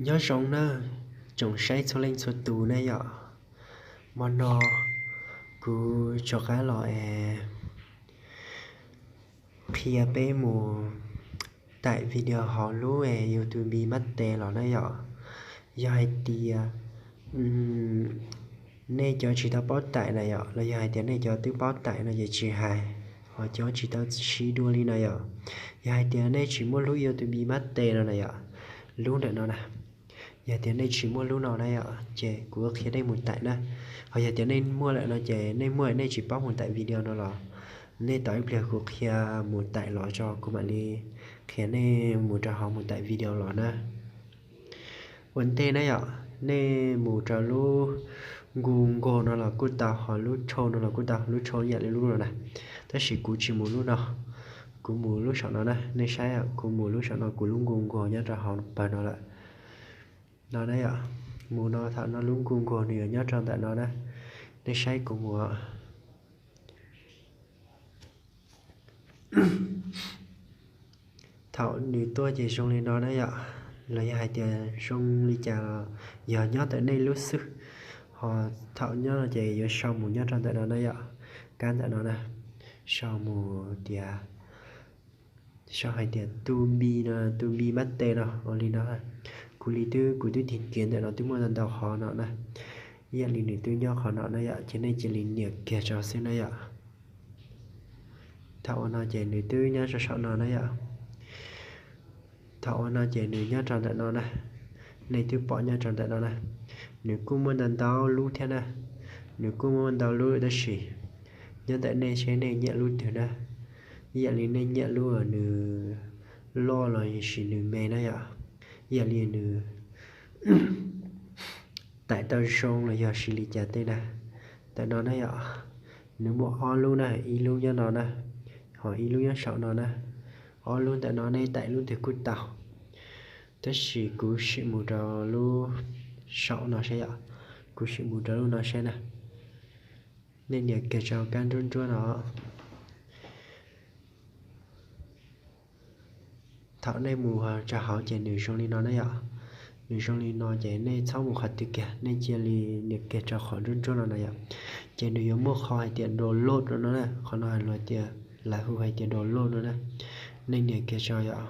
Nyob zoo nawb, tsoom saib txhua leej txhua tus na yom. Hmo no kuv rov qab los es qhia peb mus taim video hauv lub YouTube Mate los na yom. Yog hais tias nej cov tsis tau paub taim na yom, los yog hais tias nej cov twb paub taim no ces tsis hais, ho cov tsis tau siv dua li na yom. Yog hais tias nej tsis muaj lub YouTube Mate no na yom, lub ntawm no na, yog tias nej tsis muaj lub no na yom, ces kuv qhia nej mus taim na. Ho yog tias nej muaj lawm no ces nej muaj nej tsis paub mus taim video no los nej tos ib pliag kuv qhia mus taim los tso kuv mam li qhia nej mus rau hauv mus taim video los na. Ua ntej na yom, nej mus rau lub Google no los kuj tau, ho lub Chrome no los kuj tau, lub Chrome yam li lub no na. Tab sis kuv tsis mus lub no, kuv mus lub saum no na. Nej saib, kuv mus lub saum no, kuv lub Google nyob rau hauv pawg no lawm. No na yom, mus no thaum no lub Google nws yuav nyob rau ntawm no na. Nej saib kuv mus. Thaum nws tuaj ces zoo li no na yom, los yog hais tias zoo li cas los yog nyob ntawm nej lub xwb. Ho thaum nyob no ces yuav sau mus nyob rau ntawm no na yom, kab ntawm no na, sau mus tias, sau hais tias tu npi no, tu npi Mate no ua li no. Kuv li twb, kuv twb tig kiag ntawm no twb muaj ntau ntau qhov no na, ib yam li nws twb nyob qhov no na yom, ces nej cia li nias kiag rau xwb na yom. Thaum ua no ces nws twb nyob rau saum no na yom. Thaum ua no ces nws nyob rau ntawm no na, nej twb pom nyob rau ntawm no na. Nws kuj muaj ntau ntau lub thiab na, nws kuj muaj ntau lub tab sis nyob ntawm nej seb nej nyiam lub twg na. Ib yam li nej nyiam lub nws loj los sis nws me na yom, ib yam li nws taim tau zoo los yog sis li cas tej na. Ntawm no na yom, nws muaj ob lub na, ib lub nyob no na, ho ib lub nyob saum no na. Ob lub ntawm no nej taim lub twg kuj tau, tab sis kuv sim mus rau lub saum no seb yom, kuv sim mus rau lub no seb na. Nej nias kiag rau kab nruab nruab no. Thaum nej mus rau hauv ces nws zoo li no na yom. Nws zoo li no ces nej txhob mus qhov twg kiag, nej cia li nias kiag rau qhov nruab nruab no na yom. Ces nws yuav muaj qhov hais tias download no na, qhov no luag tias, lawv hu hais tias download no na. Nej nias kiag rau yom.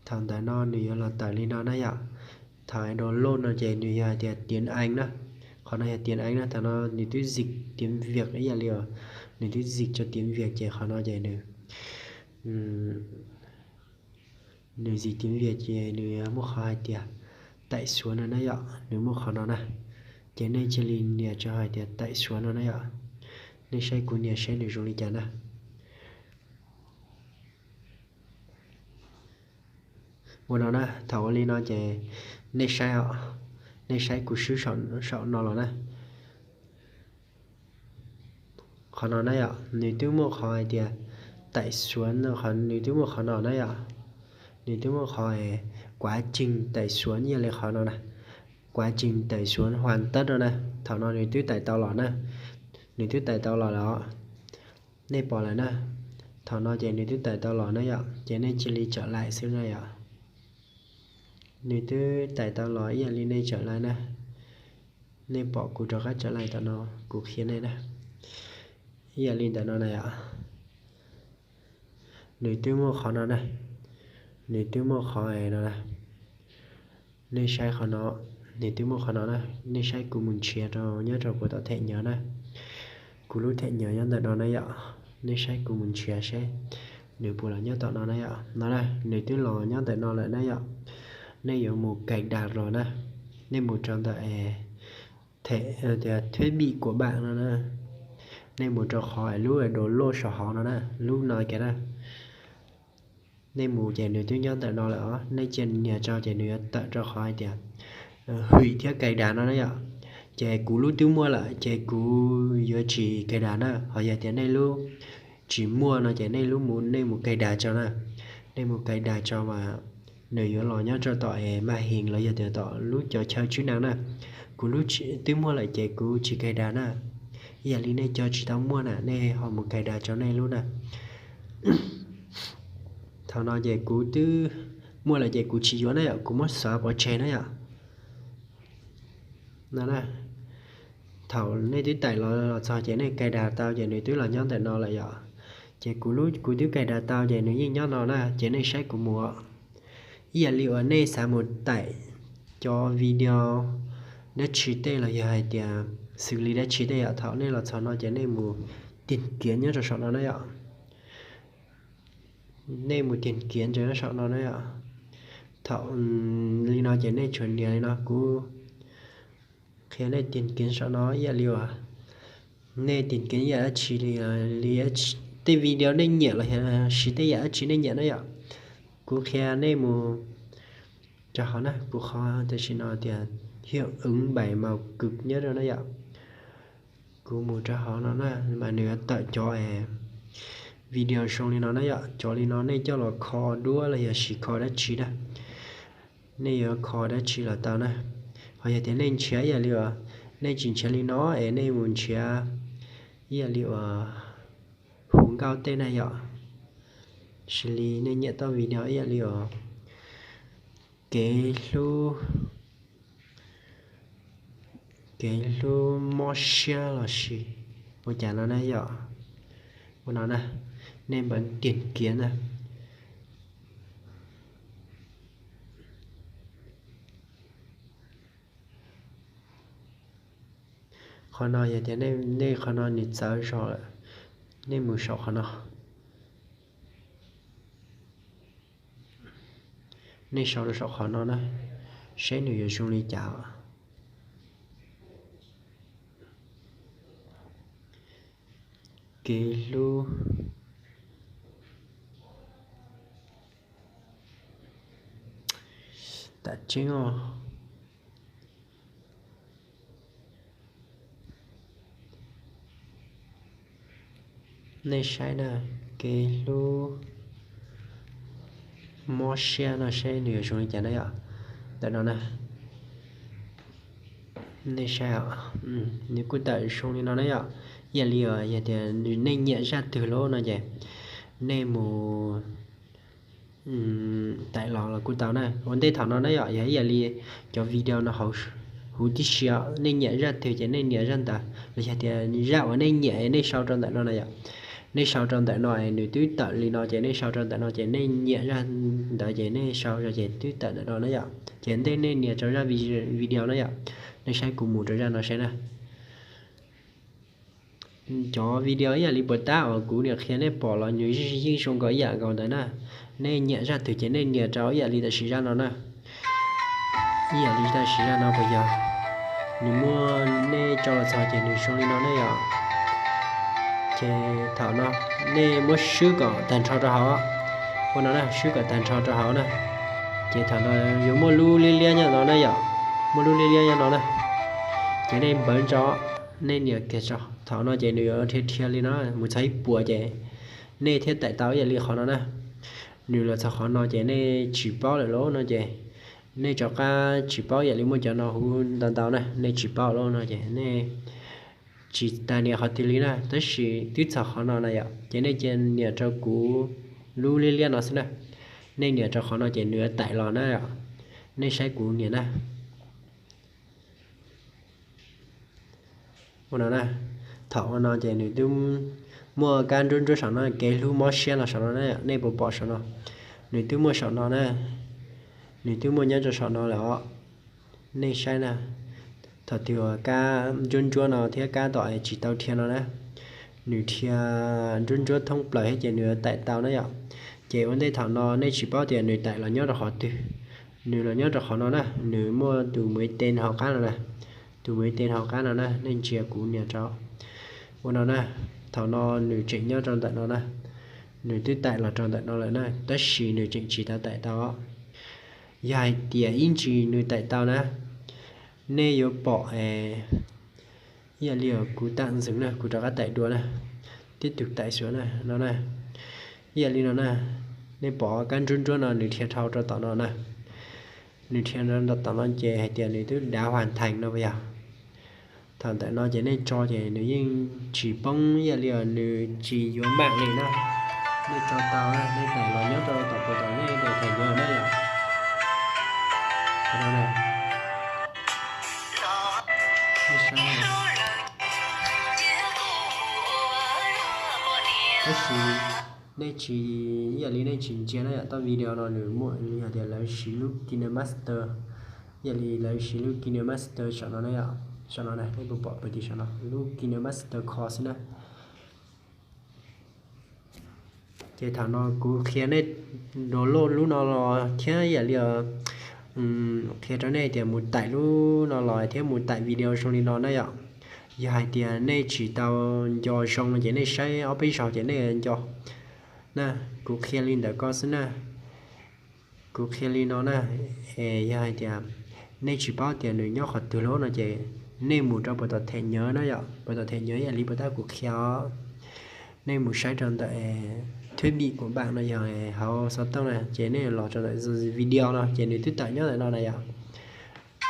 Thaum ntawm no nws yuav los tawm li no na yom. Thaum download no ces nws yog hais tias tiếng Anh na. Qhov no yog tiếng Anh na, thaum no nws twb dịch tiếng Việt ib yam li os. Nws twb dịch rau tiếng Việt ces qhov no ces nws, nws dịch tiếng Việt ces nws muaj qhov hais tias tải xuống no na yom, nws muaj qhov no na. Ces nej cia li nias rau hais tias tải xuống no na yom. Nej saib kuv nias seb nws zoo li cas na. Ua no na, thaum ua li no ces nej saib os, nej saib kuv swb saum no los na. Qhov no na yom, nws twb muaj qhov hais tias tải xuống, nws twb muaj qhov no na yom. Nws twb muaj qhov quá trình tải xuống ib yam li qhov no na, quá trình tải xuống hoàn tất no na. Thaum no nws twb tải tau los na, nws twb tải tau los lawm. Nej pom lawm na, thaum no ces nws twb tải tau los na yom, ces nej cia li trở lại xwb na yom. Nws twb tải tau los ib yam li nej trở lại na. Nej pom kuv rov qab trở lại tom no, kuv qhia nej na. Ib yam li ntawm no na yom. Nws twb muaj qhov no na, nws twb muaj qhov no na. Nej saib qhov no, nws twb muaj qhov no na, nej saib kuv mus nrhiav rau nyob rau kuv tom thẻ nhớ na. Kuv lub thẻ nhớ nyob ntawm no na yom, nej saib kuv mus nrhiav seb nws puas los nyob tom no na yom. No na, nws twb los nyob ntawm no lawm na yom. Nej yuav mus cài đặt los na, nej mus rau ntawm thẻ, tias thiết bị của bạn no na. Nej mus rau qhov lub download saum hauv no na, lub no kiag na. Nej mus ces nws twb nyob ntawm no lawm os, nej cia nias rau ces nws yuav tawm rau qhov hais tias hủy thiab cài đặt no na yom. Ces kuv lub twb muaj lawm ces kuv yuav tsis cài đặt na, ho yog tias nej lub tsis muaj no ces nej lub mus, nej mus cài đặt rau na. Nej mus cài đặt rau mas nws yuav los nyob rau tom màn hình los yog tias tom lub cov chaw chức năng na. Kuv lub twb muaj lawm ces kuv tsis cài đặt na. Ib yam li nej cov tsis tau muaj na, nej ho mus cài đặt rau nej lub na. Thaum no ces kuv twb muaj lawm ces kuv tsis yuav na yom, kuv muab xov pov tseg na yom. No, thaum nej twb taim los los txog ces nej cài đặt tau ces nws twb los nyob ntawm no lawm yom. Ces kuv lub, kuv twb cài đặt tau ces nws yeej nyob no na, ces nej saib kuv mus. Ib yam li uas nej xav mus taim cov video dab tsi tej los yog hais tias xws li dab tsi tej yom, thaum nej los txog no ces nej mus tìm kiếm nyob rau saum no na yom. Nej mus tìm kiếm nyob saum no na yom. Thaum li no ces nej tsuas nias li no, kuv qhia nej tìm kiếm saum no ib yam li uas nej tìm kiếm ib yam dab tsi li, li tej video nej nyiam los yog siv tej yam dab tsi nej nyiam na yom. Kuv qhia nej mus rau hauv na, kuv qhov tam sim no tias hiệu ứng bảy màu cực nyob rau na yom. Kuv mus rau hauv no na, mas nws yuav tawm cov video zoo li no na yom, cov li no nej coj los kho duab los yog siv kho dab tsi na. Nej yuav kho dab tsi los tau na. Ho yog tias nej nrhiav ib yam li uas nej tsis nrhiav li no es nej mus nrhiav ib yam li uas hu nkauj tej na yom, xws li nej nyiam tau video ib yam li uas kev hlub, kev hlub mob siab los sis ua cas no na yom. Ua no na, nej npawv tìm kiếm na. Qhov no yog tias nej qhov no nws txawv zog lawm, nej mus saum qhov no. Nej sau rau saum qhov no na, saib nws yuav zoo li cas. Kev hlub tam tseeb os. Nej saib na, kev hlub mob siab no saib nws yuav zoo li cas na yom. Ntawm no na, nej saib, nws kuj tawm zoo li no na yom. Ib yam li yog tias nej nyiam zaj twg lawm no ces nej mus taim los los kuj tau na. Ua ntej thaum no na yom, yog ib yam li cov video no huv tib si, nej nyiam zaj twg ces nej nias zaj ntawd, los yog tias zaj uas nej nyiam nej sau rau ntawm no na yom. Nej sau rau ntawm no es nws twb tawm li no ces nej sau rau ntawm no ces nej nyiam zaj ntawd ces nej sau rau ces twb tawm ntawm no na yom. Ces ntej nej nias rau zaj video na yom, nej saib kuv mus rau zaj no saib na. Cov video ib yam li puas tab uas kuv niam qhia nej pom los nws yeej zoo nkaus ib yam nkaus ntawd na. Nej nyiam zaj twg ces nej nias rau ib yam li tam sim zaj no na. Ib yam li tam sim zaj no puas yog, nws muaj nej tso los txog ces nws zoo li no na yom. Ces thaum no nej muab swb kom tag nrho rau hauv, ua no na, swb kom tag nrho rau hauv na. Ces thaum no yuav muaj lub liab liab nyob no na yom, muaj lub liab liab nyob no na. Ces nej npawv ntso, nej nias kiag tso. Thaum no ces nws yuav dhia dhia li no mus txog ib puas ces nej thiaj taim tau ib yam li qhov no na. Nws los txog qhov no ces nej tsis paub lawm lauj no ces nej rov qab tsis paub ib yam li muaj cov no huv ntau ntau na, nej tsis paub lawm no ces nej tsis tas nias qhov twg li na, tab sis twb txog qhov no na yom, ces nej cia nias rau kuv lub liab liab no xwb na. Nej nias rau qhov no ces nws yuav taim los na yom. Nej saib kuv nias na. Ua no na, thaum ua no ces nws twb muaj kab ntsuab ntsuab saum no, kev hlub mob siab no saum no na, nej puas pom saum no? Nws twb muaj saum no na, nws twb muaj nyob rau saum no lawm os. Nej saib na, thaum twg uas kab ntsuab ntsuab no thiab kab tom tsis tau dhia no na, nws dhia ntsuab ntsuab thoob plaws thiab ces nws taim tau na yom. Ces ua ntej thaum no nej tsis paub tias nws taim los nyob rau qhov twg, nws los nyob rau qhov no na, nws muaj tus muv ib teg hauv qab no na, tus muv ib teg hauv qab no na, nej ntsia kuv nias rau. Ua no na, thaum no nws tseem nyob rau ntawm no na, nws twb taim los rau ntawm no lawm na, tab sis nws tseem tsis tau taim tau. Yog hais tias ib ntsis nws taim tau na, nej yuav pom ib yam li kuv tam ntxwv na, kuv rov qab taim dua na, tib tug taim xwb na, no na, ib yam li no na, nej pom kab ntsuab ntsuab no nws dhia dhau rau tom no na, nws dhia rau tom no ces hais tias nws twb dav hoàn thành no puas yog? Thaum ntawm no ces nej tso ces nws yeej tsis poob, ib yam li nws tsis yuav mạng li na. Nej tso tau, nej tawm los nyob rau tom kuv tom nej tawm thaij nyob na yom. Tab sis nej tsis, ib yam li nej tsis ntsia na yom, tau video no nws muaj li hais tias lawv siv lub KineMaster, ib yam li lawv siv lub KineMaster saum no na yom, saum no na, nej puas pom pem tim saum no, lub KineMaster Core xwb na. Ces thaum no kuv qhia nej download lub no los thiab ib yam li qhia rau nej tias mus taim lub no los thiab mus taim video zoo li no na yom. Yog hais tias nej tsis tau nco zoo no ces nej saib ob peb zaug ces nej nco na. Kuv qhia li ntawm ko xwb na. Kuv qhia li no na, es yog hais tias nej tsis paub tias nws nyob qhov twg lub no ces nej mus rau puas tom them nyuv na yom, puas tom them nyuv ib yam li puas tab kuv qhia os. Nej mus saib rau ntawm thwb bim kuv npam no yog hauv xov tooj na, ces nej los rau ntawm video no ces nws twb tawm nyob ntawm no na yom.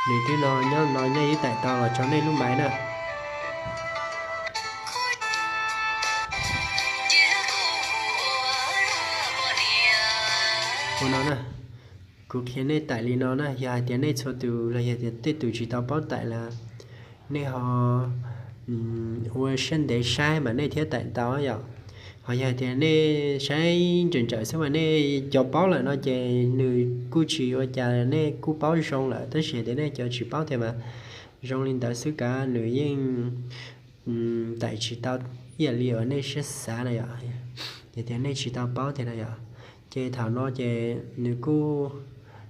Nws twb no nyob no, nyob ib taim tau los tso nej lub maiv na. Ua no na, kuv qhia nej taim li no na, yog hais tias nej txhua tus los yog tias tej tus tsis tau paub taim lawm, nej ho ua siab ntev saib mas nej thiaj taim tau yom. Ho yog hais tias nej saib ntsawm ntsawm xwb mas nej cov paub lawm no ces nws kuj tsis ua cas, nej kuj paub zoo lawm, tab sis tias nej cov tsis paub tiag mas zoo li ntawd xwb kav nws yeej taim tsis tau ib yam li uas nej siab xav na yom. Ces tias nej tsis tau paub tiag na yom. Ces thaum no ces nws kuj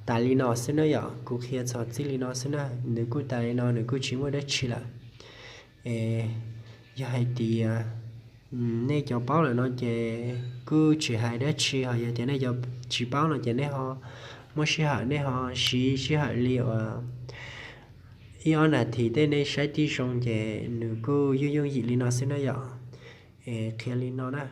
tas li no xwb na yom, kuv qhia txog txij li no xwb na, nws kuj tas li no, nws kuj tsis muaj dab tsi lawm. Es yog hais tias nej cov paub lawm no ces kuj tsis hais dab tsi, ho yog tias nej cov tsis paub no ces nej ho muab sij hawm, nej ho siv sij hawm li uas ib ob nas this tej nej saib tib zoo ces nws kuj yooj yooj yim li no xwb na yom. Es qhia li no na.